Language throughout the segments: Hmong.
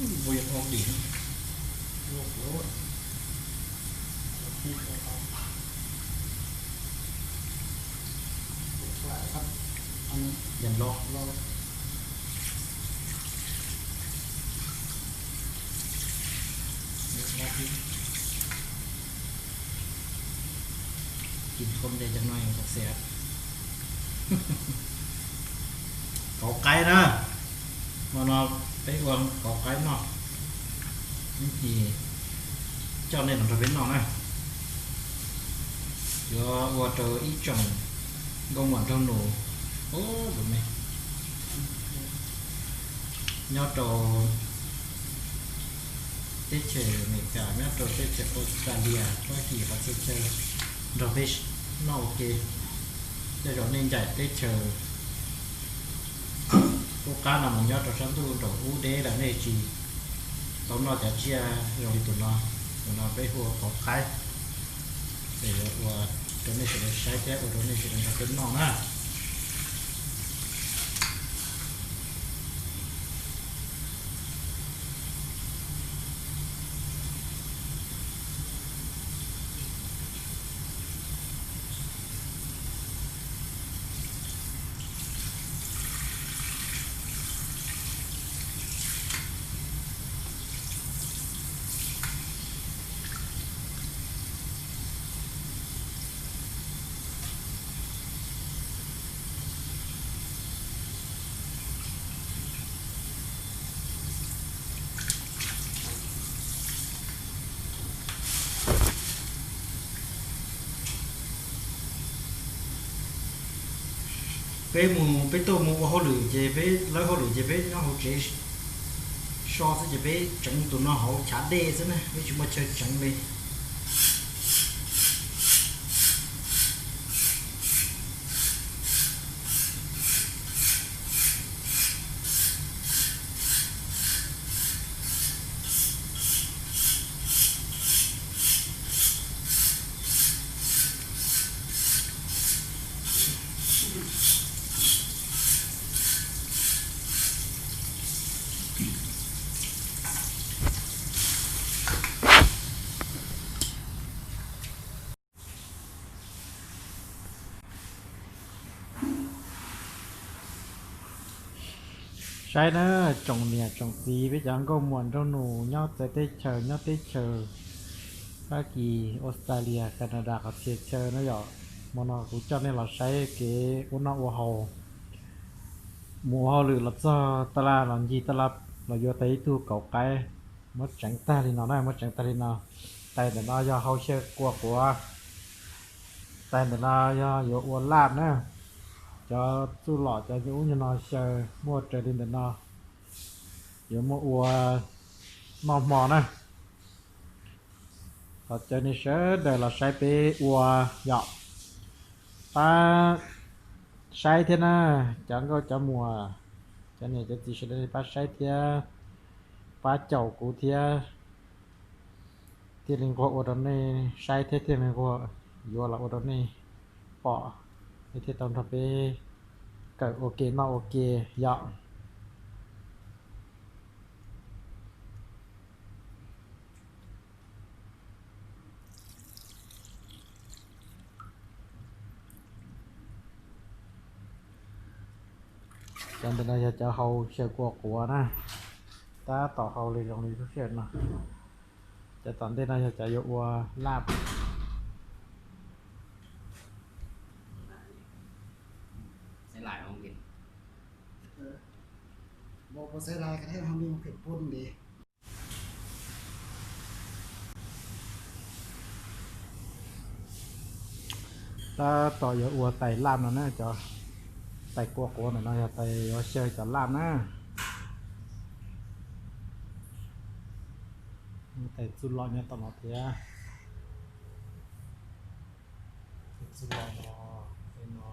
Ua yog ua dim, yog loj. Kim thom tes cov no yog xav kauv qaib na. Hmo no peb ua kauv qaib noj, ib chim coj nej los nrog peb noj na. Yuav ua rau ib tsoom nkauj muam nraug nus, ub, nyob rau teb chaws Amelikas, nyob rau teb chaws Australia, Fab Kis qhov txhia chaw, nrog peb noj ua ke. Tej zaum nej ncaim teb chaws qub qab no mus nyob rau sab ntuj nraum ub deb lawm nej tsis tau noj cov tsiaj zoo li tus no. Tus no peb hu ua qauv qaib. Ces yuav ua rau nej sawv daws saib thiab ua rau nej sawv daws nrog peb noj na. Peb mus, peb tuaj mus ua hauj lwm ces peb lawb hauj lwm ces peb nyob hauv tsev so xwb ces peb tseev tus no hauv chav dej xwb na, peb tsis muaj chaw tseev li. Saib na, tsoom niam tsoom txiv, peb cov nkauj muam nraug nus nyob txawv teb chaws, nyob teb chaws Fab Kis, Australia, Canada qhov txhia chaw na yom. Hmo no kuv coj nej los saib kev ua noj ua haus. Mus ua hauj lwm los txog taj laj los ncig taj laj los yuav tau ib tug kauv qaib, muab tseev tag li no na, muab tseev tag li no. Tais ntawm no yog hau xyaw kua quav. Tais ntawm no yog yuav ua laj na. Cov txuj lom cov nyuag ub nyuag no xyaw muaj raws li ntawm no, yuav muab ua noj hmo na. Thov caw nej sawv daws los saib peb ua yom. Pab saib thiab na, cov nkauj cov muam, cov niam cov txiv sawv daws pab saib thiab, pab caum kuv thiab, thiaj li nquag ua rau nej saib thiab thiaj li nquag yuav los ua rau nej pom, nej thiaj tau nrog peb kawm ua ke noj ua ke yom. Cov ntawm no yog cov hau xyaw kua quav na, tab tom hau li zoo li lub sij hawm no. Cov tom ntej no yog cov yuav ua laj. Tab tom yuav ua tais laj no na, cov tais kua quav ntawm no yog tais yuav xyaw cov laj na. Tais txuj lom nyob tom no thiab. Tais txuj lom no, no.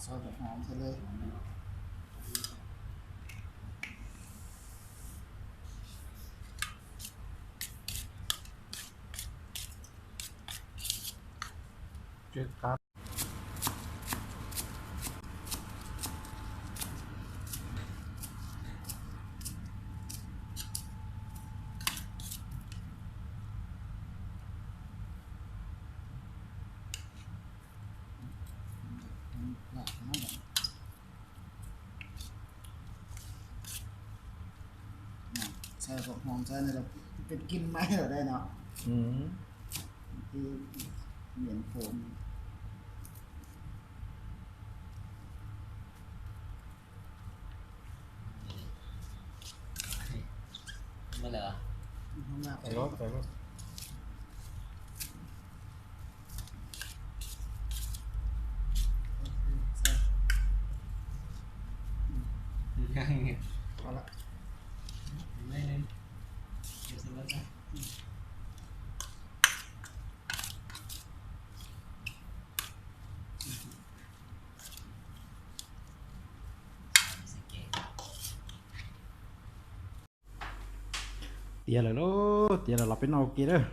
Xav tau hov thiab li. Xav kom hov thiab li, peb kim maib lawm dai no. Miễn phone. Tiav lawm lauj, tiav lawm los peb noj ua ke lawm.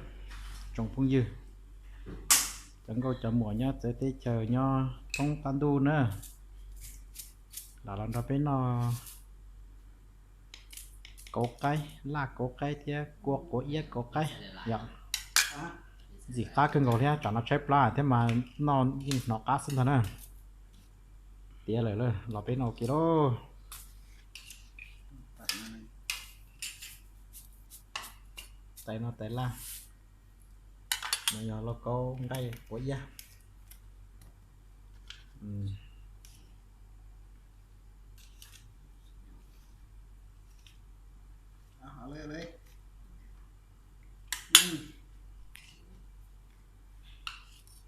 Tsoom phooj ywg, cov nkauj cov muam nyob txawv teb chaws nyob thoob qab ntuj na, lam los nrog peb noj kauv qaib, laj kauv qaib thiab kua quav iab kauv qaib yom. Ntxim qab kawg nkaus thiab, tsam no tshaib plab thiab mas noj yeej hnov qab xwb ntag na. Tiav lawm los peb noj ua ke lauj. Tais no tais laj, no yog lauj kaub nqaij quav iab.